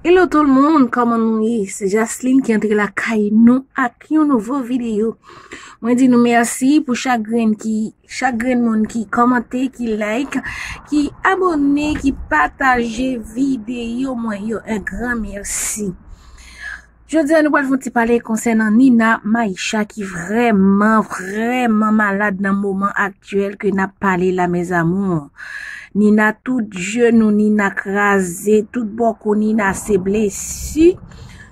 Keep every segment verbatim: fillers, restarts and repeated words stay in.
Hello tout le monde, kòman nou ye? Se Jasline ki antre lakay nou ak yon nouvo videyo. Mwen di nou mèsi pou chak grenn ki, chak grenn moun ki kòmante, ki like, ki abòne, ki pataje videyo mwen yo. Un grand merci. Jodi a nou pral fè yon ti pale konsènan Nina Maisha ki vrèman, vrèman malad nan moman aktyèl ke n ap pale la, mes amours. Nina tout jenou, Nina kraze, tout bò kou Nina se blesi.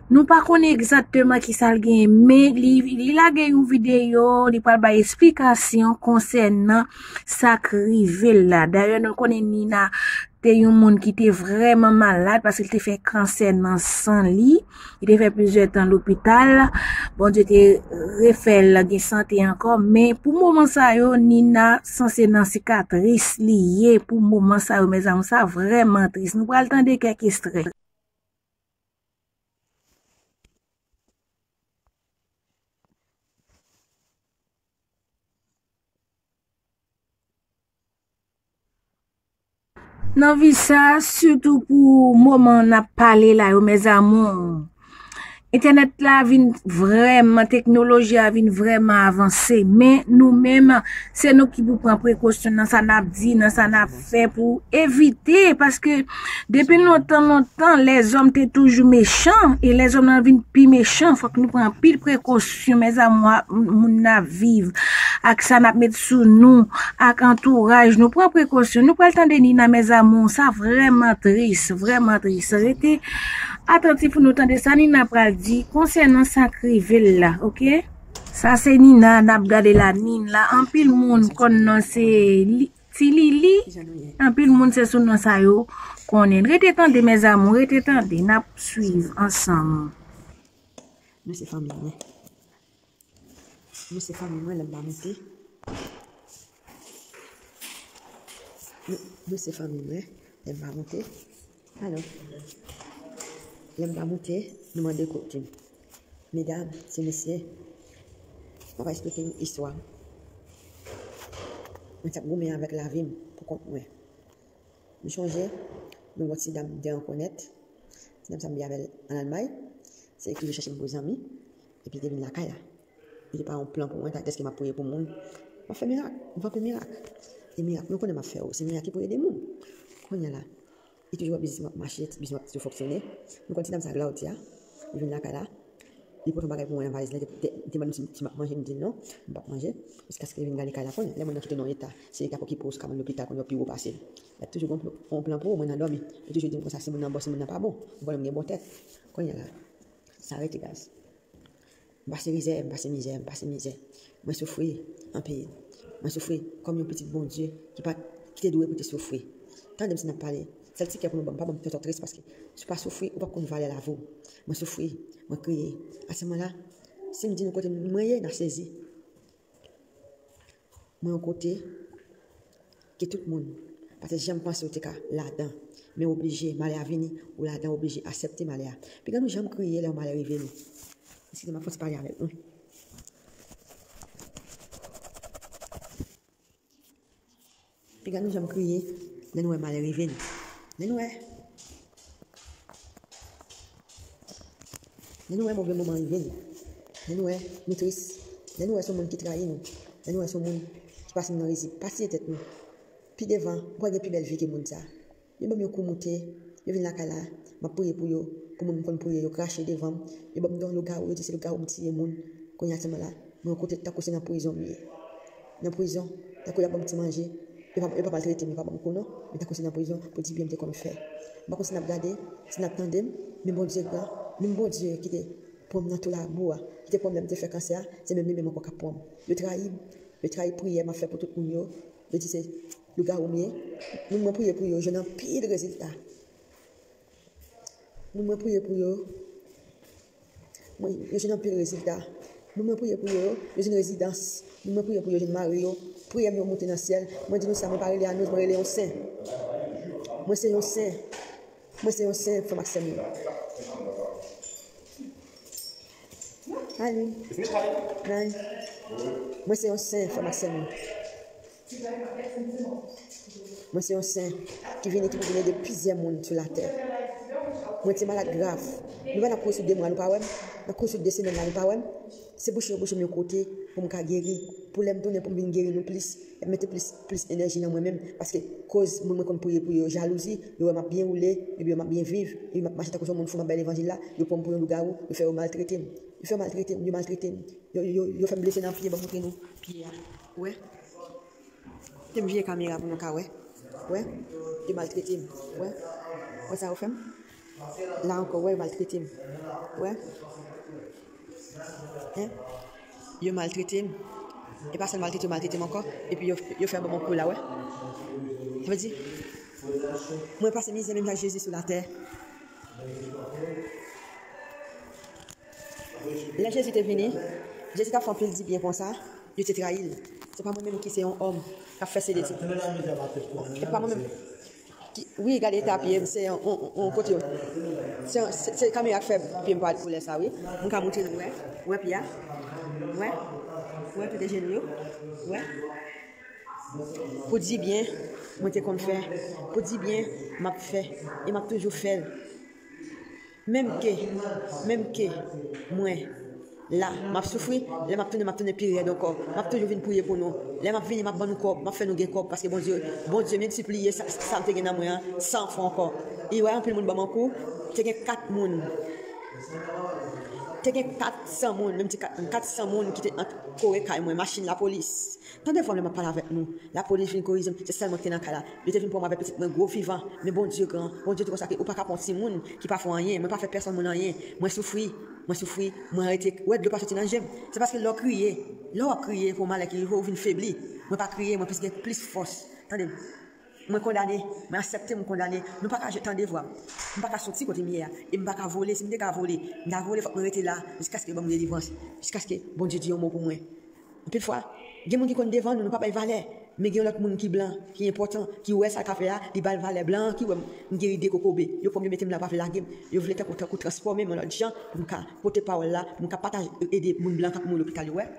Nou pa konnen egzakteman ki sa l genyen, men li, li lage yon videyo, li pral bay esplikasyon konsènan sa k rive l la. Dayè, nou konnen Nina te yon moun ki te vrèman malad paske li te fè kansè nan san li. Li te fè plizyè tan lopital. Bondye te refè l gen sante ankò. Men pou moman sa yo, Nina sanse nan sikatris li ye pou moman sa yo, mes amours. Sa vrèman tris. Nou pral tande kèk ekstrè. Nan vi sa, sitou pou moman n ap pale la yo, mes amours. Entènèt la vin vrèman, teknoloji a vin vrèman avanse, men nou menm, se nou ki pou pran prekosyon nan sa n ap di, nan sa n ap fè pou evite, paske depi lontan, lontan, lèzòm te toujou mechan, e lèzòm nan vin pi mechan, fòk nou pran anpil prekosyon, mes amours, ak moun n ap viv, ak sa n ap met sou nou, ak antouraj nou. Pran prekosyon. Nou pral tande Nina, mes amours. Sa vrèman tris, vrèman tris. Rete atantif pou nou tande sa Nina pral di konsènan sa k rive l la, oke? Sa se Nina, n ap gade la, Nina. Anpil moun konn non se li, Ti Lili. Anpil moun se sou non sa yo konnen. Rete tande, mes amours, rete tande. N ap swiv ansanm. Nou se fanmi mwen. Nou se fanmi mwen, lè m pa moute. Nou, nou se fanmi mwen, lè m pa moute. Alò, lè m pa moute, nou mande kote m. Medam, ti mesye, mwen va esplike nou istwa. Mwen t ap goumen avèk lavi m pou kont mwen. M chonje, nou gon ti dam m te rekonèt. Ti dam sa m viv avè l an Almay. Se li ki vin chèche m pou zanmi. Epi li te vin lakay la. Li te pa yon plan pou mwen, ta dèske m ap priye pou moun. M ap fè mirak, m ap fè mirak. E mirak, nou konnen m ap fè yo. Se mirak ki pou ede moun. Kounye a la, li toujou wè biznis m ap mache, biznis m ap toujou fonksyone. Nou konn ti dam sa Glaudia, li vin lakay la. Li pote yon bagay pou mwen nan valiz la, li te, te, te mande m si, si m ap manje, m di l non, m p ap manje. Jiskaske li vin gade kay la kounye a. Lè moun nan kite w nan yon eta, se li k ap okipe w sou ka al lopital, kounye a w pi wo pase l. L ap toujou gen yon pl-, yon plan pou ou, mwen nan dòmi. Li toujou di m konsa, si moun nan bon, si moun nan pa bon. Ou konnen m gen bon tèt. Kounye a la, sa rete, guys. M pase mizè, m pase mizè, m pase mizè. Mwen soufri anpil. Mwen soufri kòm yon pitit Bondye ki pa, ki te dwe pou te soufri. Tande m si n ap pale. Sèl ti kè pou nou ban m, pa ban m tòtòtris paske si w pa soufri, ou p ap konn valè lavi w. Mwen soufri, mwen kriye. A se moman la, si m di nou kote mwen ye, n a sezi. Mwen yon kote ke tout moun pa te janm panse w te ka ladan. Men w oblije, malè a vini, ou ladan, w oblije aksepte malè a. Piga nou janm kriye lè yon malè rive nou. Eskize m, m ap fè yon ti pale avèk nou. Piga nou janm kriye lè nou wè malè rive n. Lè nou wè, lè nou wè move moman rive n. Lè nou wè nou tris. Lè nou wè se yon moun ki trayi nou. Lè nou wè se yon moun ki pase nou nan rizib. Pa tiye tèt nou. Pi devan, ou pral gen pi bèl vi ke moun sa. Yo ban m yon kou moute, yo vin lakay la, m ap priye pou yo, pou moun m konn priye yo krache devan m, yo ban m don lougawou, yo di se lougawou m tiye moun. Kounye a sèlman la, mwen yon kote tankou se nan prizon m ye. Nan prizon, tankou y ap ban m ti manje, yo pa, yo pa maltrete m, yo pa ban m kou non, men tankou se nan prizon, pou di byen m te konn fè. M pa konn si n ap gade, si n ap tande m, men Bondye gran, menm Bondye ki te pran m nan tou labou a, ki te pran m lè m te fè kansè a, se menm li menm ankò k ap pran m. Yo trayi m, yo trayi priyè m ap fè pou tout moun yo, yo di se lougawou m ye. Moun mwen priye pou yo jwenn anpil rezilta. Moun mwen priye pou yo, mwen, yo jwenn anpil rezilta. Moun mwen priye pou yo, yo jwenn rezidans. Moun mwen priye pou yo jwenn mari yo. Priyè m yo monte nan syèl. Mwen di nou sa, mwen pa rele anouj, mwen rele yon sen. Mwen se yon sen. Mwen se yon sen, frè m ak sè m yo. Amen. Amen. Mwen se yon sen, frè m ak sè m yo. Mwen se yon sen ki vini, ki pou vin ede plizyè moun sou latè. Mwen te malad grav. Nou wè n ap kouri sou de mwa, nou pa wè m? N ap kouri sou de semèn la, nou pa wè m? Se bouche yo bouche m yon kote pou m ka geri. Pou lè m tounen pou m vin geri nou plis, y ap mete plis, plis enèji nan mwen menm. Paske koz moun mwen konn priye pou yo, jalouzi, yo wè m ap byen woule, epi yo m ap byen viv, epi m ap mache tankou se yon moun fou, m ap bay levanjil la, yo pran m pou yon lougawou, yo fè yo maltrete m. Yo fè maltrete m, yo maltrete m. Yo, yo, yo fè m blese nan pye, ban m montre nou pye a. Ou wè? Te m vire kamera pou nou ka wè. Wè? Yo maltrete m. Wè? Wè sa yo fè m? La ankò, wè, yo maltrete m. Wè? Hein? Yo maltrete m. E pa sèl maltrete, yo maltrete m ankò. Epi yo, yo fè ban m yon kou la, wè? Sa vle di, mwen pase mizè menm jan ak Jezi sou latè. Lè Jezi te vini, Jezi t ap fè anpil dibyen konsa, yo te trayi l. Se pa mwen menm ki se yon òm k ap fè seleksyon. Se pa mwen menm ki, wi, gade eta pye m, se yon, yon, yon kote yo. Se, se, se kamera k fè pye m parèt koulè sa, wi. Mwen ka montre nou, wè. Wè pye a? Wè? Wè kote jenou yo? Wè? Pou dibyen, mwen te konn fè. Pou dibyen, m ap fè. E m ap toujou fè l. Menm ke, menm ke mwen la, m ap soufri, lè m ap tounen, m ap tounen pi rèd ankò. M ap toujou vin priye pou nou. Lè m ap vini, m ap ban nou kòb, m ap fè nou gen kòb, paske Bondye, Bondye miltipliye sa, sa m te gen nan mwen an, san fwa ankò. E wè, anpil moun ban m yon kou, te gen kat moun. Te gen kat san moun, menm ti kat, kat san moun ki te ant kore kay mwen, machin lapolis. Tande vwa m lè m ap pale avèk nou. Lapolis vin korije m, se sèl mwen ki te nan kay la. Yo te vin pran m avèk pitit mwen gwo vivan. Men Bondye gran, Bondye di konsa ke ou pa ka pran yon timoun ki pa fè w anyen. Mwen pa fè pèsonn moun anyen. Mwen soufri, mwen soufri, mwen rete. Ou wè dlo pa soti nan je m. Se paske lè w kriye, lè w ap kriye pou yon malè ki rive w, ou vin febli. Mwen pa kriye, mwen plis gen plis fòs. Tande m. Mwen kondane, mwen aksepte mwen kondane. Nou pa ka je-, tande vwa m. M pa ka soti kote m ye a. E m pa ka vole. Si m te ka vole, m ta vole, fòk mwen rete la jiskaske yo ban m delivrans. Jiskaske Bondye di yon mo pou mwen. Anpil fwa, gen moun ki konn devan nou, nou pa bay valè. Men gen yon lòt moun ki blan, ki enpòtan, ki wè sa l ka fè a, li ba l valè. Blan an ki wè m, m geri de kokobe. Yo pran m, yo mete m la, yo pa vle lage m. Yo vle tankou, tankou transfòme m yon lòt jan pou m ka pote pawòl la, pou m ka pataje, ede moun blan k ap mouri lopital yo, wè.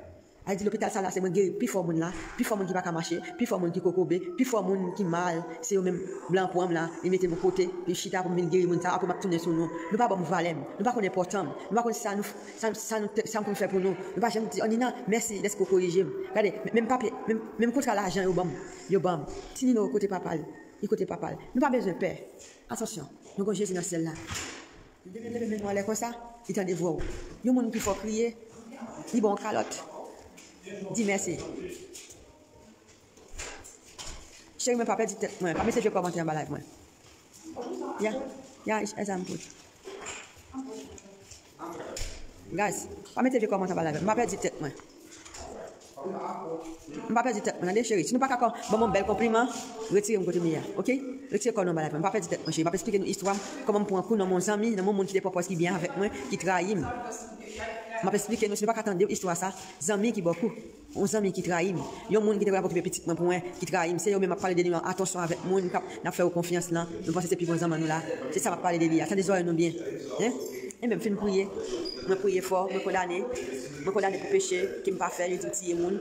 A di lopital sa la, se mwen geri pi fò moun la, pi fò moun ki pa ka mache, pi fò moun ki kokobe, pi fò moun ki mal, se yo menm blan pran m la, li mete m yon kote, li chita pou m vin geri moun sa, apre m ap tounen sou nou. Nou pa ban m valè m, nou pa konn enpòtan m, nou pa konn sa nou, sa, sa nou, sa m konn fè pou nou. Nou pa janm di, "Oh, Nina, mèsi dèske w korije m." Gade, menm papye, menm, menm kontra lajan yo ban m, yo ban m. Ti Nino kote papa l, li kote papa l. Nou pa bezwen pè. Atansyon, nou gon Jezi nan syèl la. Li leve, leve men nou anlè konsa, li tande vwa w. Yon moun ki fè w kriye, li ba w yon kalòt. Di mèsi. Cheri mwen, pa pèdi tèt mwen. Pa mete vye kòmantè anba live mwen. Ya, ya, Eza m put. Guys, pa mete vye kòmantè anba live mwen. Pa pèdi tèt mwen. M pa pèdi tèt mwen, tande, cheri. Si nou pa ka kò-, ban m yon bèl konpliman, retire m kote m ye a, oke? Retire kò nou anba live mwen. M pa pèdi tèt mwen, cheri. M ap esplike nou istwa m, kòman m pran kou nan men yon zanmi, nan men yon moun ki te pwopòz ki byen avèk mwen, ki trayi m. M ap esplike nou, si nou pa ka tande istwa sa, zanmi ki ba w kou. Yon zanmi ki trayi m. Yon moun ki te vle ap okipe pitit mwen pou mwen, ki trayi m. Se yo menm m ap pale de li an, atansyon avèk moun k ap, n ap fè yo konfyans lan. Nou panse se pi bon zanmi nou la. Se sa m ap pale de li a. Tande zòrèy nou byen. Hein? E menm fin priye. Mwen priye fò, mwen kondane. Mwen kondane pou peche ke m pa fè. Yo di m tiye moun.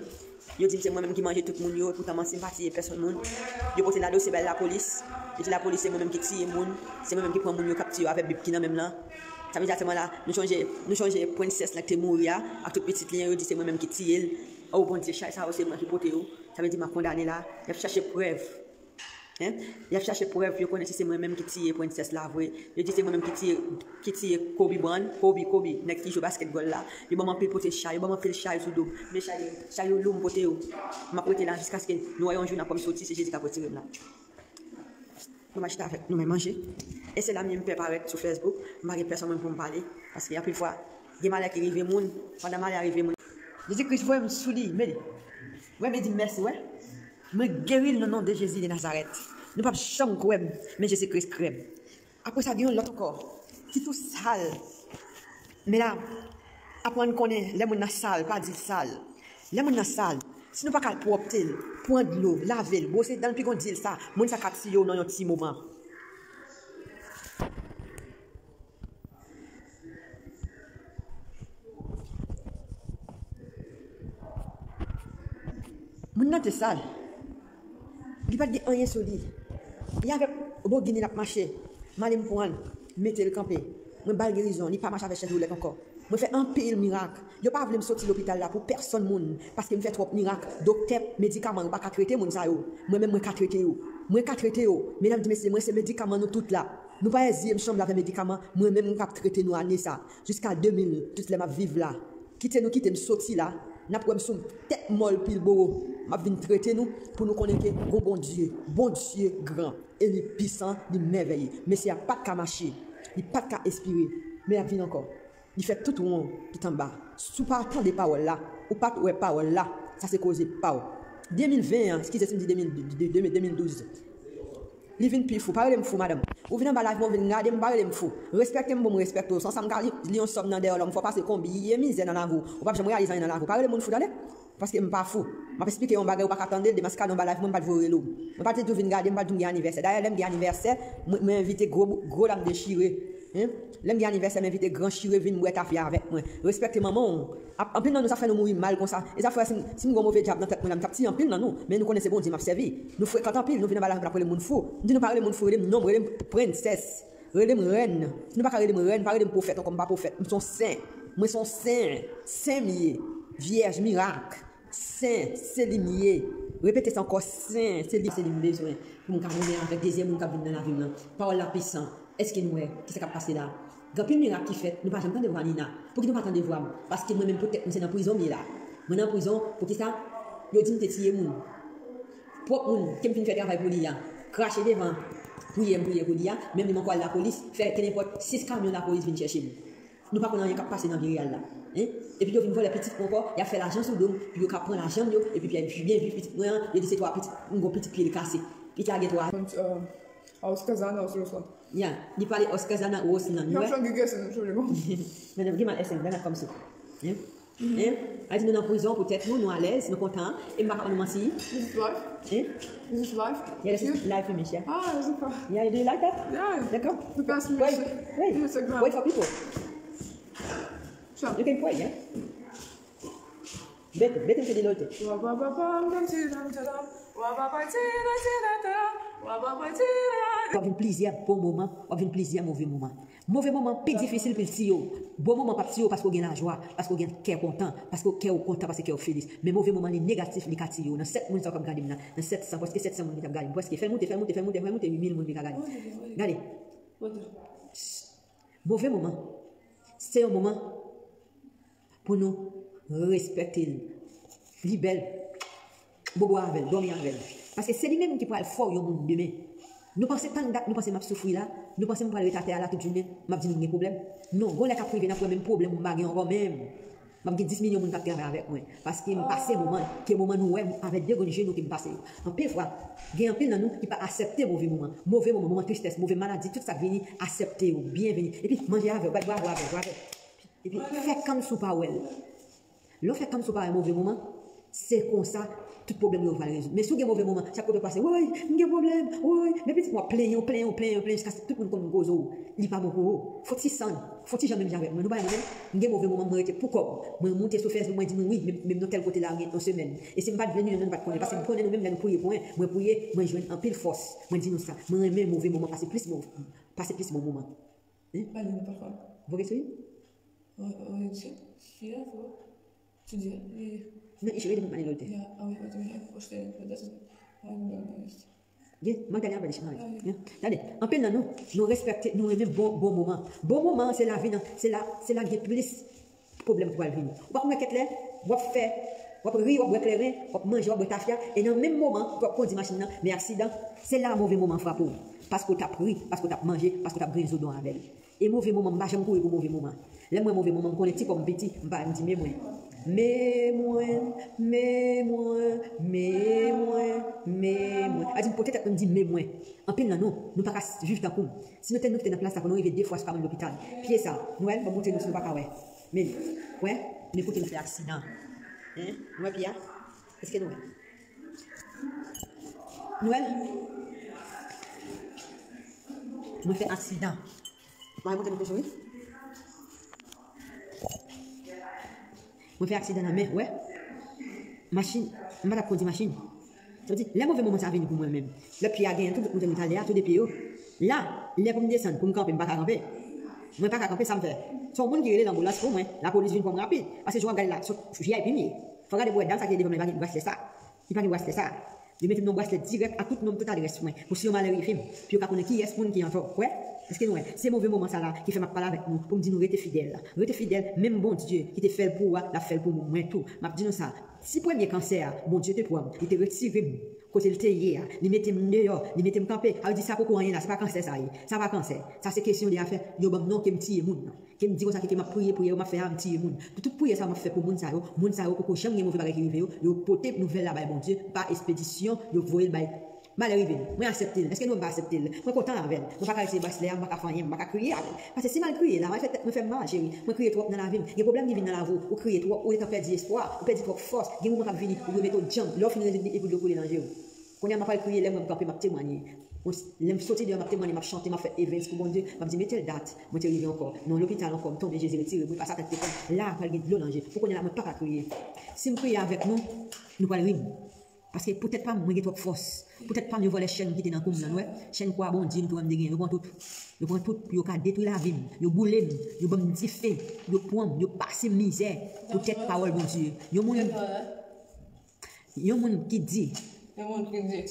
Yo di m se mwen menm ki manje tout moun yo. Epoutan manti, m pa tiye pèsonn moun. Yo pote l a dosye bay lapolis. Yo di lapolis se mwen menm ki tiye moun. Se mwen menm ki pran moun yo, k ap tiye yo avèk bib ki nan men m lan. Sa vle di a se mwen la, nou chonje, nou chonje prensès la ki te mouri a, ak tout pitit li an, yo di se mwen menm ki tiye l. O Bondye, chay sa yo se mwen ki pote yo. Sa vle di m ap kondane la. Y ap chache prèv. Hein? Y ap chache prèv pou yo konnen si se mwen menm ki tiye prensès la vre. Yo di se mwen menm ki tiye, ki tiye Kobe Bryant, Kobe, Kobe, nèg ki jwe basketball la. Yo ban m anpil pote chay, yo ban m anpil chay sou do m. Men chay yo, chay yo lou m pote yo. M ap rete la jiskaske nou wè yon jou n ap wè m soti, se Jezi k ap retire m la. Nou pa chita avèk nou menm manje. E se la m ye m pè parèt sou Facebook, m pa gen pèsonn moun pou m pale. Paske anpil fwa, gen malè ki rive moun, pandan malè a rive moun. Jezi Kris voye m sou li, men li. Wè, men di m mèsi, wè. Mwen geri l nan non de Jezi de Nazarèt. Nou p ap janm kwè m, men Jezi Kris kwè m. Apre sa, gen yon lòt ankò, ki tou sal. Men la, aprann konnen lè moun nan sal, pa di l sal. Lè moun nan sal, si nou pa ka pwòpte l, pran dlo, lave l, bwose dan l, pi gon di l sa, moun sa ka tiye w nan yon ti moman. Moun nan te sal. Li pa t gen anyen sou li. Li avèk bogin li l ap mache. M ale m pran l. Mete l kanpe. Mwen ba l gerizon, li pa mache avèk chèz woulèt ankò. Mwen fè anpil mirak. Yo pa vle m soti lopital la pou pèsonn moun, paske m fè twòp mirak. Doktè, medikaman, yo pa ka trete moun sa yo. Mwen menm, mwen ka trete yo. Mwen ka trete yo. Medam, ti mesye, mwen se medikaman nou tout la. Nou pa wè zye m sanble avèk medikaman. Mwen menm, mwen k ap trete nou ane sa. Jiska de mil, tout lè m ap viv la. Kite nou kite m soti la. N ap wè m sou tèt mòl Pilbowo. M ap vin trete nou pou nou konnen ke gon Bondye. Bondye gran. E li pisan, li mèvèye. Mesye a pa t ka mache. Li pa t ka espire. Men l ap vin ankò. Li fè tout won tout anba. Si w pa tande pawòl la, ou pa t wè pawòl la, sa se koze pa w. De mil ven an, eskize si m di de mil, de, de, de mil douz. Li vin pi fou. Pa rele m fou, madanm. Ou vin anba live mwen, ou vin gade m, pa rele m fou. Respekte m pou m respekte w. San sa m ka li, li yon sòm nan dèyè w, fò pase konbyen mizè nan lavi w. Ou p ap janm reyalize anyen nan lavi w. Pa rele moun fou, tande. Paske m pa fou. M ap esplike yon bagay, ou pa ka tande l, demaskade anba live mwen, m pa t vle rele w. Mwen pa t di w vin gade m, m pa t di w m gen anivèsè. Dayè, lè m gen anivèsè, mwen, mwen envite gwo, gwo dam dechire. Hein? Lè m gen anivèsè, m envite gran chire vin bwè tafya avèk mwen. Respekte manman w. Ap-, anpil nan nou, sa fè nou mouri mal konsa. E sa fè, si m, si m gon move djab nan tèt mwen la, m t ap tiye anpil nan nou. Men nou konnen se Bondye m ap sèvi. Nou frekant anpil, nou vin anba la, nou ap rele moun fou. M di nou pa rele moun fou, rele m non, rele m prensès. Rele m rèn. Si nou pa ka rele m rèn, pa rele m pwofèt ankò, m pa pwofèt. M se yon sen. Mwen se yon sen. Sen m ye. Vyèj, mirak. Sen, se li m ye. Repete sa ankò, sen, se li, se li m bezwen. Pou m ka goumen avèk dezyèm moun k ap vin nan lavi m nan. Pawòl la pisan. Èske nou wè kisa k ap pase la? Gen anpil mirak ki fèt, nou pa janm tande vwa Nina. Poukisa nou pa tande vwa m? Paske mwen menm pou tèt mwen se nan prizon m ye la. Mwen nan prizon, poukisa? Yo di m te tiye moun. Pwòp moun ke m fin fè travay pou li a, krache devan priyè m priye pou li a, menm li m ankò al lapolis, fè kenenpòt sis kamyon lapolis vin chèche m. Nou pa konn anyen k ap pase nan vi reyèl la. Hein? Epi yo vin vòlè pitit mwen ankò, y ap fè lajan sou do m, pou yo ka pran lajan m yo, epi byen, byen viv pitit mwen an, yo di se twa pitit, m gon pitit pye l kase. Pitit la gen twa. Und, äh, aus Kasana, aus Russland. Ya, li pale aus Kasana, Russland. Ich habe schon gegessen, Entschuldigung. Madame, geh mal essen, dann kommst du. Hein? Hein? A di nou nan prizon poutèt nou, nou alèz, nou kontan, e m pa ka ban nou manti. This is life. Hein? This is life. Yeah, this is life for me, yeah. Ah, super. Yeah, do you like that? Yeah. D'accord. Because we Wait, wait. Wait for people. Sure. You can pray, yeah? Beto, Beto te di lote. Wa pa pa pa, m ti dan ti dan. Wa pa pa ti dan ti dan ti dan. Wa pa pa ti dan. W ap viv plizyè bon moman, w ap viv plizyè move moman. Move moman pi difisil pou l tiye w. Bon moman p ap tiye w paske w gen lajwa, paske w gen kè kontan, paske kè w kontan, paske kè w felis. Men move moman li negatif, li ka tiye w. Nan sèt moun sa yo k ap gade m nan, nan sèt san, prèske sèt san moun ki t ap gade m. Prèske, fè l moute, fè l moute, fè l moute, fè l moute, mil moun vin ka gade m. Gade. Move moman. Se yon moman pou nou respekte l. Li bèl. Bobo avè l, dòmi avè l. Paske se li menm ki pral fè w yon moun demen. Nou panse tann dat, nou panse m ap soufri la, nou panse m pral ret atè a la tout jounen, m ap di nou m gen pwoblèm. Non, gon lè k ap rive n ap wè menm pwoblèm ou m pa gen ankò menm. M ap gen dis milyon moun k ap travay avèk mwen. Paske m pase moman, ke moman nou wè avèk de grenn je nou ke m pase yo. Anpil fwa, gen anpil nan nou ki pa aksepte move moman. Move moman, moman tristès, move maladi, tout sa k vini, aksepte yo, byenveni. Epi manje avè yo, bat bravo avè yo, bravo. Epi fè kòmsi w pa wè l. Lè w fè kòmsi w pa wè move moman, se konsa tout pwoblèm yo pral rezoud. Men si w gen move moman, chak kote w pase, woy, m gen pwoblèm, woy, men pitit mwen w ap plenyen w, plenyen w, plenyen w, plenyen w, jiskaske tout moun konn koze w. Li pa bon pou ou. Fon ti sann, fon ti jan menm jan avèk mwen. Nou pa wè mwen menm, m gen move moman, mwen rete pou kò m. Mwen moute sou Facebook, mwen di nou wi, men, men m nan tèl kote la, gen yon semèn. E si m pa t vle nou menm, nou pa t konnen. Paske m konnen nou menm, lè nou priye pou mwen, mwen priye, mwen jwenn anpil fòs. Mwen di nou sa, mwen renmen move moman pase plis mo-, pase plis bon moman. Hein? Pas une parole. Vous voyez celui? Oui, oui, je suis là, vous. Tu dis, oui. Non, ich rede mit meinen Leuten. Ja, aber ich wollte mich einfach vorstellen, für das ist, ah, ja, ja, ja. Gen, Magdalena pa di chimay. Tande, anpil nan nou, nou respekte, nou renmen bon, bon moman. Bon moman, se lavi nan, se la, se la gen plis pwoblèm ki pral vini. Ou pa konn kèt lè, w ap fè, w ap ri, w ap bwè kleren, w ap manje, w ap bwè tafya, e nan menm moman, w ap kondi machin nan, men aksidan, se la move moman frape w. Paske w t ap ri, paske w t ap manje, paske w t ap griyen zo dan avè l. E move moman, m pa janm kouri pou move moman. Lè m wè move moman, m konnen ti kò m piti, m pa, m di, men mwen. Men mwen, men mwen, men mwen, men mwen. A di, m pote tèt mwen, m di, men mwen. Anpil nan nou, nou pa ka viv tankou m. Si nou te, nou te nan plas la pou nou rive de fwa, se pa menm lopital. Pye sa, nou wè l, ban m montre nou si nou pa ka wè. Men, wè, men kote m fè aksidan. Hein? Nou wè pye a? Èske nou wè? Nou wè l? Mwen fè aksidan. Mwen montre nou toujou, wi. Mwen fè aksidan nan men, wè. Machin, m pa t ap kondi machin. Sa vle di, lè move moman sa vini pou mwen menm, lè pye a genyen, tout moun te talè a, tou de pye yo. La, Lè pou m desann, pou m kanpe, m pa ka kanpe. Mwen pa ka kanpe, sa m fè? Se yon moun ki rele l anbilans pou mwen. Lapolis vin pran m rapid. Paske jan w ap gade la, se V I P m ye. Fò w gade pou w wè dam sa ki te devan m, li pa gen braslè sa. Li pa gen braslè sa. Yo mete m nan braslè dirèk a tout non m, tout adrès mwen. Pou si yon malè rive m, pou yo ka konnen kiyès moun ki antò. Wè? Èske nou wè? Se move moman sa la ki fè m ap pale avèk nou, pou m di nou rete fidèl. Rete fidèl, menm Bondye ki te fè l pou ou a, l ap fè l pou mwen tou. M ap di nou sa, si premye kansè a, Bondye te pran m, li te retire m kote l te ye a, li mete m deyò, li mete m kanpe, sa vle di sa poko anyen la, se pa kansè sa ye. Sa pa kansè. Sa se kesyon de afè, yo ban m non ke m tiye moun nan. Ke m di konsa ke, ke m ap priye, priye yo m ap fè a, m tiye moun. Tout, tout priyè sa yo m ap fè pou moun sa yo, moun sa yo poko janm gen move bagay ki rive yo, yo pote nouvèl la bay Bondye, pa espedisyon, yo voye l bay. Malè rive m. Mwen aksepte l. Èske nou wè m pa aksepte l? Mwen kontan avè l. Mwen pa ka retire braslè a, mwen pa ka fè anyen, mwen pa ka kriye avè l. Paske si m al kriye la, mwen fè tèt mwen fè m mache wi. Mwen kriye twòp nan lavi m. Gen pwoblèm ki vin nan lavi w, ou kriye twòp, ou gentan pèdi espwa, ou pèdi twòp fòs. Gen moman k ap vini, ou dwe mete w djanm. Lè w fin rele li epi dlo koule nan je w. Kounye a m ap al kriye, lè mwen m kanpe, m ap temwanye. Mwen, lè m soti deyò, m ap temwanye, m ap chante, m ap fè evens pou Bondye, m ap di, mete l dat, mwen te rive ankò. Nan lopital ankò, m tonbe, Jezi retire m, wi, pa Satan ki te pran m. La, pral gen dlo nan je. Pou kounye a la, mwen pa ka kriye. Si m kriye avèk nou, nou pral ri m. Paske poutèt pa m, mwen gen twòp fòs. Poutèt pa m, yo vòlè chèn m kite nan kou m nan, nou wè. Chèn kwa Bondye m tou wè m te genyen, yo pran tout. Yo pran tout, yo ka detwi lavi m. Yo boule m, yo ban m dife, yo pran m, yo pase m mizè. Poutèt pawòl Bondye. Yon moun, yon moun ki di, yon moun ki di,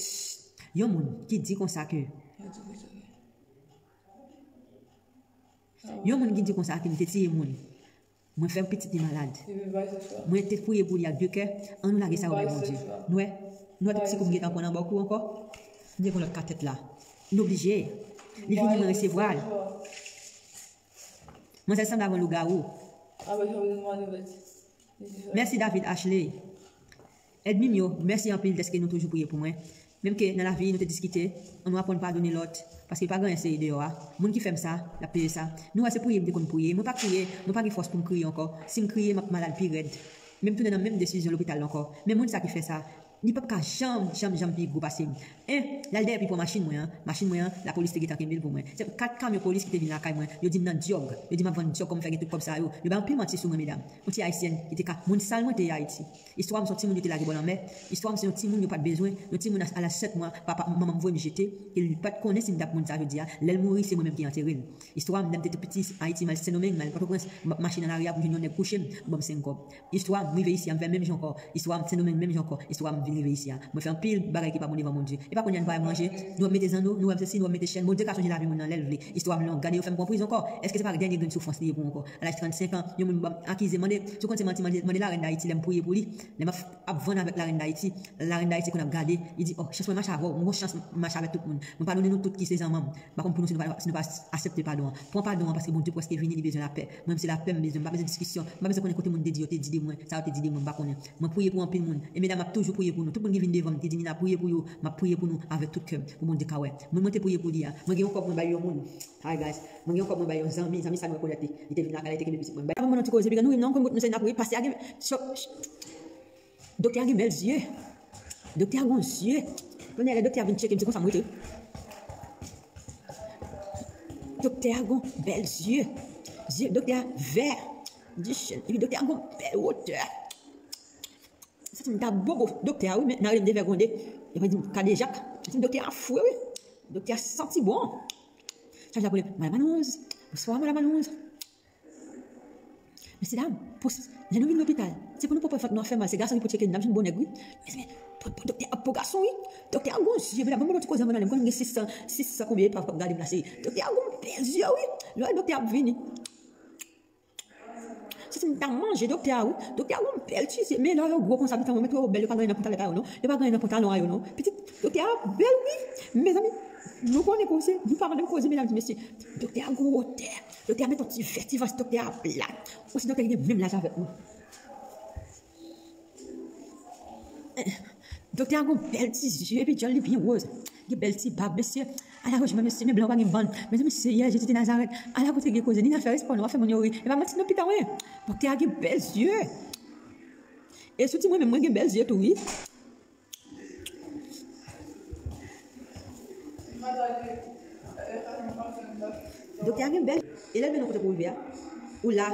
yon moun ki di konsa ke, yon moun ki di konsa ke m te tiye moun. Mwen fè pitit li malad. Mwen te priye pou li ak de kè. Ann nou lage sa yo bay Bondye. Nou wè? Nou wè tout ti kou m gentan pran nan bòkou ankò? M te gon lòt katèt la. Nou oblije. Li vini, mwen resevwa l. Manzèl sanble avè yon lougawou. Mèsi David Ashley. Èdmi m yo, mèsi anpil dèske nou toujou priye pou mwen. Menm ke nan lavi nou te diskite, ann nou aprann padone lòt, paske pa gen anyen sere deyò a. Moun ki fè m sa, l ap peye sa. Nou wè se priye m te konn priye. Mwen pa kriye, mwen pa gen fòs pou m kriye ankò. Si m kriye, m ap malad pi rèd. Men m tounen nan menm desizyon lopital la ankò. Men moun sa ki fè sa, li p ap ka janm, janm, janm pi gwo pase m. En, l al dèyè epi pran machin mwen an. Machin mwen an, lapolis te gentan kenbe l pou mwen. Se kat kamyon polis ki te vin lakay mwen. Yo di m nan dyòg. Yo di m ap vann dyòg, kòman m fè gen tout kòb sa yo. Yo bay anpil manti sou mwen, medam. Yon ti ayisyèn ki te ka, moun sal mwen te ye Ayiti. Istwa m se yon timoun yo te lage bò lanmè. Istwa m se yon timoun yo pa t bezwen. Yon timoun a, a laj sèt mwa, papa, manman m voye m jete. E li pa t konnen si m t ap moun sa jodi a. Lè l mouri, se mwen menm ki antere l. Istwa m, lè m te tou piti, Ayiti, m al Sendomeng, m al Pòtoprens, m ap mache nan lari a pou m jwenn yon nèg kouche m, ban m senk kòb. Istwa m, m rive isi a, m fè menm jan ankò. Istwa m, Sendomeng, menm jan ankò. Istwa m, vin rive isi a. Mwen fè anpil bagay ki pa bon devan Bondye. E pa kounye a nou pa wè m ranje. Nou wè m mete zanno, nou wè m sesi, nou wè m mete chèn. Bondye ka chonje lavi moun nan lè l vle. Istwa m long. Gade yo fè m pran prizon ankò. Èske se pa dènye grenn soufrans li ye pou mwen ankò? A laj trannsenk an, yon moun ban m akize, mande, si w konn se manti, mande, mande Larèn Dayiti lè m priye pou li. Lè m ap, ap vann avèk Larèn Dayiti, Larèn Dayiti konn ap gade, li di, oh, chans mwen mache avè w, m gon chans m mache avè tout moun. Mwen padone nou tout ki se zanmanm. M pa konn pou nou si nou pa, si nou pa aksepte padon an. Pran padon an paske Bondye prèske vini, li bezwen lapè. Mwen menm se lapè m bezwen, m pa bezwen diskisyon. M pa bezwen konnen kote moun te di yo te di de mwen, sa yo te di de mwen, m pa konnen. Mwen priye pou anpil moun. E medam ap toujou priye pou nou. Tout moun ki vin devan m, ki di Nina priye pou yo, m ap priye pou nou avèk tout kè m. Pou Bondye ka wè. Moun mwen te priye pou li a. Mwen gen yon kòb mwen bay yon moun. Hi guys. Mwen gen yon kòb mwen bay yon zanmi. Zanmi sa nou rekonèt li. Li te vin lakay la, li te kenbe pitit mwen. Bay mwen yon ti koze, piga nou ri m non, konn gout nou se n ap ri. Pastè a gen, so, Doktè a gen bèl zye. Doktè a gon zye. Kounye a lè doktè a vin tcheke m, se konsa m rete. Doktè a gon bèl zye. Zye doktè a vè. Di chen. Epi doktè a gon bèl wotè. Santi m ta bobo doktè a wi, men nan rele m de vè gwonde. Epi di m kadejak. Santi m doktè a fre wi. Doktè a santi bon. Chaj la pou li, Madam Alonz. Bonswa, Madam Alonz. Mesyedam, pou, lè nou vin lopital, se pou nou pran fòt nou ap fè mal. Se gason ki pou tcheke n, n ap jwenn bon nèg wi. Mezanmi, pou, pou doktè ap pou gason wi. Doktè a gon zye, medam, ban m yon ti koze anvan n ale. M konnen gen sis san, sis san konbyen epa k ap gade m la, se, doktè a gon bèl zye wi. Lè w wè doktè ap vini. Santi m ta manje doktè a wi. Doktè a gon bèl ti zye. Men lè yo gwo konsa, pitit mwen, men twò yo bèl, yo pa gen anyen nan pantalèt a yo non. Yo pa gen anyen nan pantalon a yo non. Pitit, doktè a bèl wi. Mezanmi, nou konnen koze, nou pa mande m koze, medam, di mesye. Doktè a gon wotè. Doktè a met yon ti vè, ti vas, doktè a plat. Osi doktè ki gen menm laj avèk mwen. Doktè a gon bèl ti zye, epi djòl li byen woz. Gen bèl ti bab, mesye. Ala wouj mwen, mesye, men blan pa gen bann. Mezanmi, Seyè Jezi de Nazarèt. Ala kote gen koze, Nina fè respè w non, w ap fè moun yo ri. E pa manti non, pitit mwen. Doktè a gen bèl zye. E sou di mwen menm, mwen gen bèl zye tou, wi. Doktè a gen bèl. E lè l mennen w kote pou w rive a, ou la,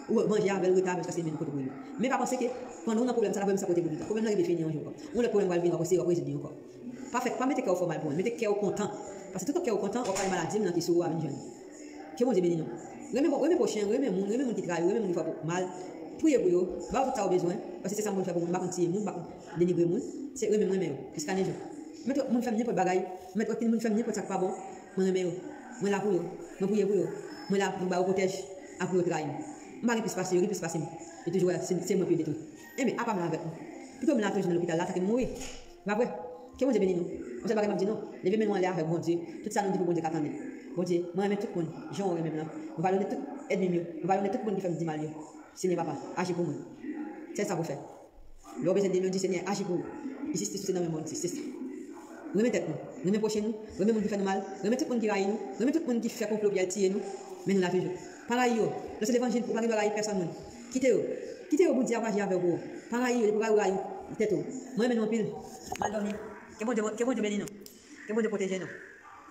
ou manje avè l, rete avè l jiskaske l mennen w kote pou w rive. Men pa panse ke pandan w nan pwoblèm sa, l ap wè menm sa kote pou pita. Pwoblèm nan rive fini yon jou ankò. Yon lòt pwoblèm pral vini ankò, se yo ap rezoud li ankò. Pa fè, pa mete kè w fè w mal pou mwen. Mete kè w kontan. Paske tout kè ou kontan, w ap pale maladi m nan ki sou ou a vin jwenn. Ke Bondye beni nou. Renmen, renmen pwochen, renmen moun, renmen moun ki trayi w, renmen moun ki fè w mal. Priye pou yo, ba yo tout sa yo bezwen, paske se sa m konn fè pou moun, m pa konn tiye moun, m pa konn denigre moun, se renmen m renmen yo, jiska de jou. M mèt wè moun fè m nenpòt bagay, m mèt wè moun fè m nenpòt sa k pa bon, mwen renmen yo, mwen la pou yo, mwen priye pou yo, mwen la pou m ba yo pwotèj a pou yo trayi m. M pa gen plis pase yo, gen plis pase m. Yo toujou wè se, se mwen pou yo detwi. Enben, apa m la avèk nou. Pito m la toujou nan lopital la, tanke m mouri. Pa vre? Ke Bondye beni nou. Yon sèl bagay m ap di nou, leve men nou anlè avèk Bondye. Tout sa nou di pou Bondye ka tande. Bondye, mwen renmen tout moun, jan w renmen m lan. Mwen padone tout ènmi m yo. Mwen padone tout moun ki fè m di mal yo. Senyè Papa, aji pou mwen. Sèl sa pou fè. Lè w bezwen de m, di Senyè, aji pou ou. Jistis ou se nan men Bondye, se sa. Renmen tèt nou, renmen pwochen nou, renmen moun ki fè nou mal, renmen tout moun ki rayi nou, renmen tout moun ki fè konplo pou y al tiye nou, men nou la toujou. Pa rayi yo, nan se levanjil, ou pa gen dwa rayi pèsòn moun. Kite yo, kite yo, Bondye ap aji avè w pou ou. Pa rayi yo, depi w rayi, w rayi tèt ou. Mwen renmen nou anpil. M al dòmi. Ke Bondye, ke Bondye beni nou. Ke Bondye pwoteje nou.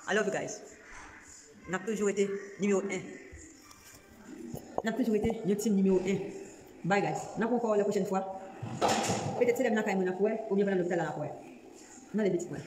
I love you guys. N ap toujou rete nimewo en. N ap toujou rete yon team nimewo en. Bye guys. N ap wè ankò lè pwochèn fwa. Petèt se lè m lakay mwen n ap wè, oubyen pandan lopital la n ap wè. N ale pitit mwen.